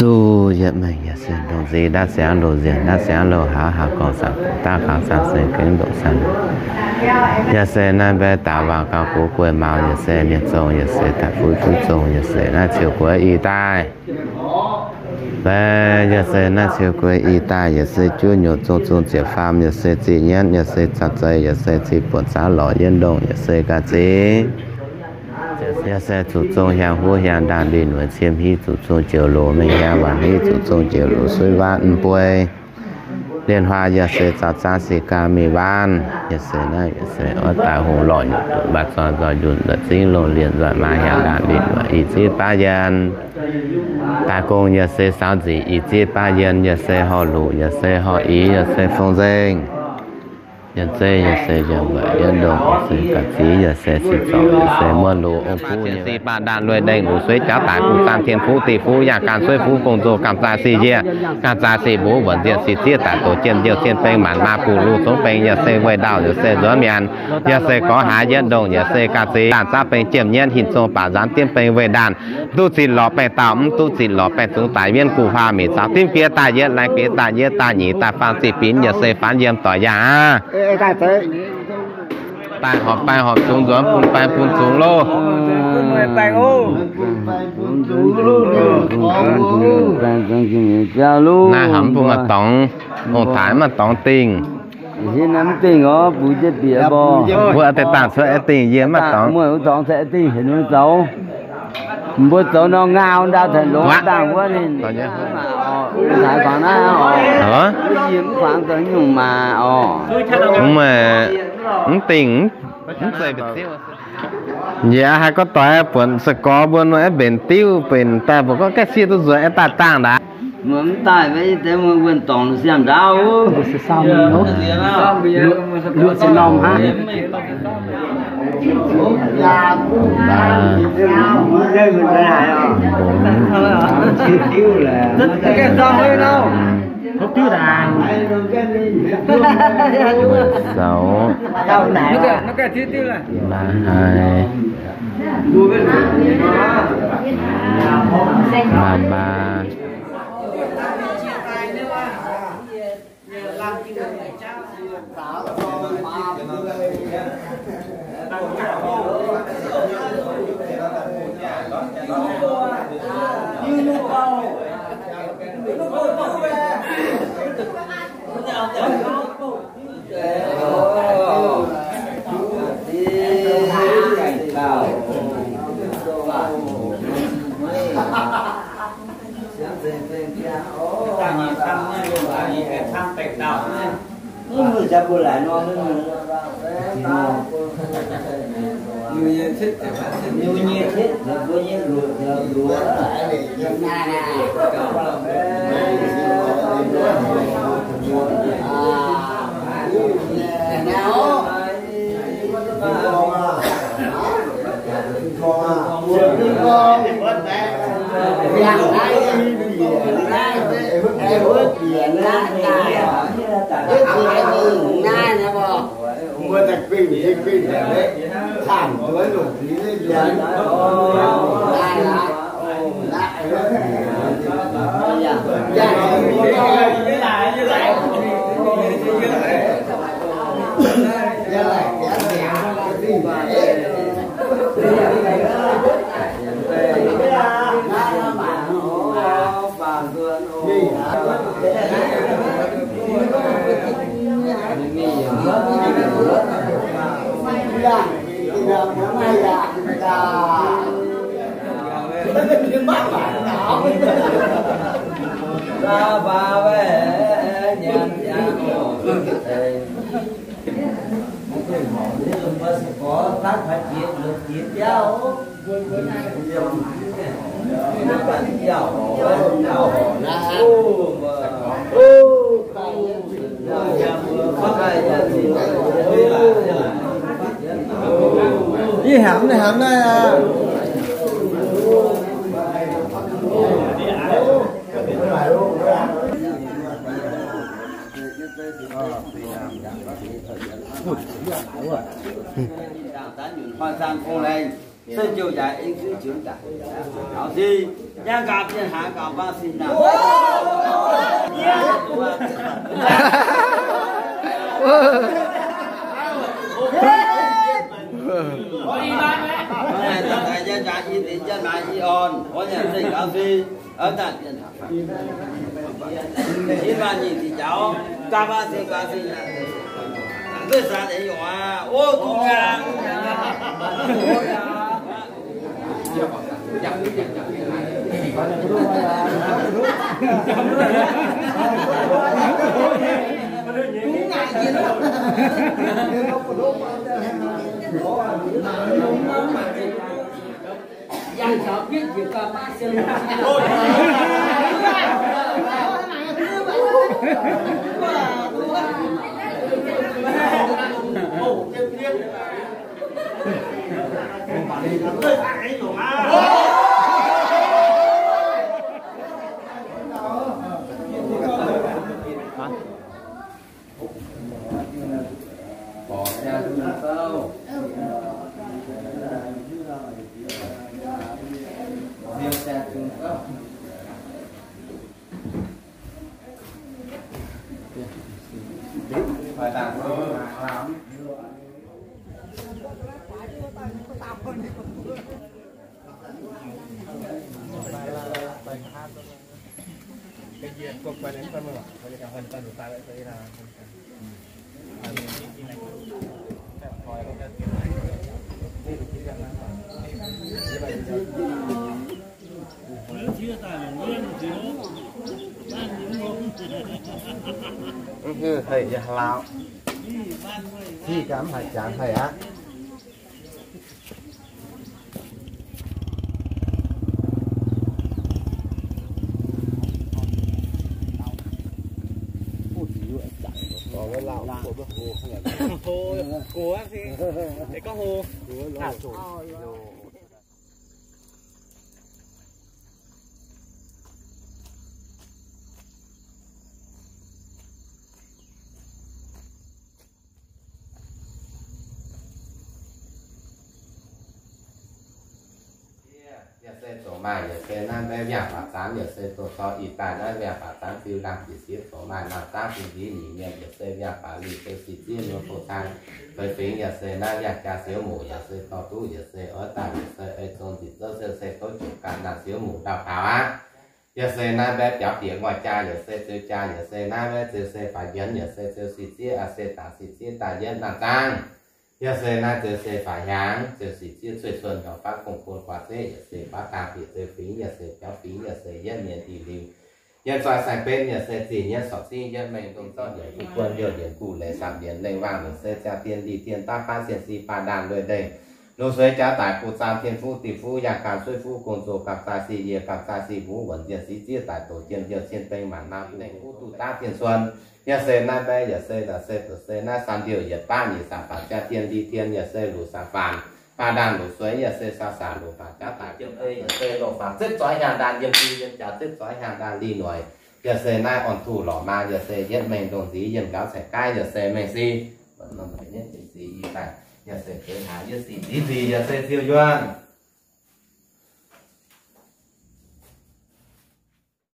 Duqv yietc mengh yaac se ndongc nziex ndaatv siangx loz nzienc ndaatv siangx loz haaix, haaix gorngv saah, daav kaux saah se gengh ndongc saah. Yaac se naaiv mbaeqv daaih waac gauh gox gueiv mauz, yaac se mienh zong, yaac se daaih fuix fuix zong, yaac se naaiv ciouv gueix ih daaih. Mbaeqv yaac se naaiv ciouv gueix ih daaih, yaac se juov nyuoqc zong zong ziepc faam, yaac se ziqc nyienv, yaac se zaux zeiz, yaac se ziqc buonc zaux lorz yietc ndongh, yaac se ga'zix. Yaac se zuqc zong hiaang huv hiaang ndaanh, linh mueic ciem hiv zuqc zong jeuc loz mengh hiaang, waanc hiv zuqc zong jeuc loz suiv waanv mv buei. Lienh huaang yaac se zaux zaanv sic gaam mingh waanv, yaac se naaiv yaac se oix daaih hungh lorh nyutc, mbaah zorn nzoih njunh nzoih zingv longh lienh nzoih maa hiaang ndaanh, linh mueic ih zieqv baav yienh. Daaih gong yaac se saux nzic ih zieqv baav yienh, yaac se horh luqc, yaac se horh ix, yaac se fong nzengh. Yaac zeiv yaac se yaac mbuoqc yietc ndongh, yaac se ga'zix, yaac se sic zorc, yaac se muonv loz ong kuv nyei. Sic baac ndaanh lueiz ndengh luc sueiv jauv daic, guv zaanv tien fuv diuh fuv yangh gaam sueiv fuv gong nzoh gaam zaah sic njiec, gaam zaah sic mbuov wuonc nzienh sic zieqv daic doqc jiem njiouh cien beng maanc maa buc luv zongv beng, yaac se weih ndau, yaac se nzuonx mienc, yaac se gorx haaix yietc ndongh, yaac se ga'zix ndaanh zaapv beng jiem nyienv hinc zong baac nzaanx diemv beng weih ndaanh. Duqv zinh lorz baengh dauh, mv duqv zinh lorz baengh zungx daic mienv guv huaang mingh caux dimv giex daaih yietv, laengz giex daaih yietv, daaih nyic daaih faam ziqc binc, yaac se faanv yiem doic yangh aqv. Daaih horpc baengh horpc zungx nzuonx bun baengh bun zungx loh. Naaiv haiz mv bun maaih dorngx, ong-taaix maaih dorngx dingh. Mv dingh oc, bun jienv bieqc mbuo. Mbuo deix dangh cuotv aengx dingh, yie maaih dorngx. Muoz wuov dorngx cuotv aengx dingh heuc ninh zoux. Mbuo zoux nor ngau ndau taux longx dangh wuov ninh. Taaix guangc naaiv oc. Yie mv guangc zoux nyungc maac oc. Mv dingh, mv zeiz mbu'ziev. Njiec haiz gorx doic buonc se gorx mbuo nor aengx mbenc diuv mbenc daaih, mbuo gorngv gaeqv sieqv duqv nzuonx aengx daaih dangh ndaauv. Mbuo mv daaih, mbuo wuonh dorngx siang ndaauv. Sauv. Maa haiz. Maa maa. Ih hnamv naaiv hnamv naaiv aqv. Zengv jouh njaaux eng zuiv jienv daaih. Gaux sin, yangh gaax bienh haaix gaux baav sin daaih. Yangh gaax i deix jienv maaiz i orn, orn yaac zengv gaux sin, oix daaih bienh haaix. Yie mbuo nyei diuh jauv, gaax baav sin, gaax sin. Mv baac eix nyungc aqv, o, duqv gaengh. Hei, yie hlauv. Ih, gamh haic jangx haic aqv. Yaac se zoux maaih, yaac se naaiv mbaeqv mbiaangx baac zaanv, yaac se doh dorh ih daaih naaiv mbiaangx baac zaanv ziux laangh bieqc sieqv zoux maaih nangh zaangv bun nziv nyic mienh, yaac se mbiaangx baac liuh se sih zieqv muoz-doqc zaang feix fingx, yaac se naaiv mbiaangx jaa siouv muc, yaac se dorh duqv, yaac se oix daaih, yaac se ei zong nzipc zouv se se tov jiex ganh nangh siouv muc ndau taux aqv. Yaac se naaiv mbaeqv biaux bieqc ngoic jaa, yaac se zeu jaa, yaac se naaiv mbaeqv zeu se faix njienv, yaac se zeu sih zieqv, aa se daaih sih zieqv daaih yietv nangh zaangv. Yaac se naaiv zeu se faix hiaangx, zeu sih zieqv cueiv cuon hnyouv faatv gong-bun guaax zeqv, yaac se faatv daangh bieqc zeu fingx, yaac se biaux fingx, yaac se yietv mienh dih liuz. Yiem zoi saeng-benv yaac se zinh yietv sorc zingv yietv mengh dongh zorqv njiec guv guon youh njienc guv leiz sapc njienc lengh wangh, yaac se ziangh dien lih dien daav baav sien si baav ndaanh lueiz lengh. Lungh sueix jaax daic buv zaam tien fuqv diuh fuqv yangh ganh sueiv fuqv gong zoh gapv zaah sic yie gapv zaah sic mbuv wuonc nzienh sic zieqv daic doqc jien youh cien beng maanc naamh lengh fuqv duqv daav tien cuon. Yaac se naaiv mbaeqv yaac se la'se doqc se naaiv san ndiouh yietc baav nyic saam faanc jaa tien li tien yaac se luqc saam faanc baav ndaanh luqc sueix yaac se saa saanc luqc faanc jaax daic jiem ei yaac se loz faanc zipv zoix hnyangx ndaanh yiem di yiem jaax zipv zoix hnyangx ndaanh li noic. Yaac se naaiv orn tuh lorqc maa yaac se yietv mengh ndongh nziv yienh nqaaux caeqv gaav yaac se mengh si. Yaac se zeix haaix yietv sic nziv nzic yaac se ziouc yuonh.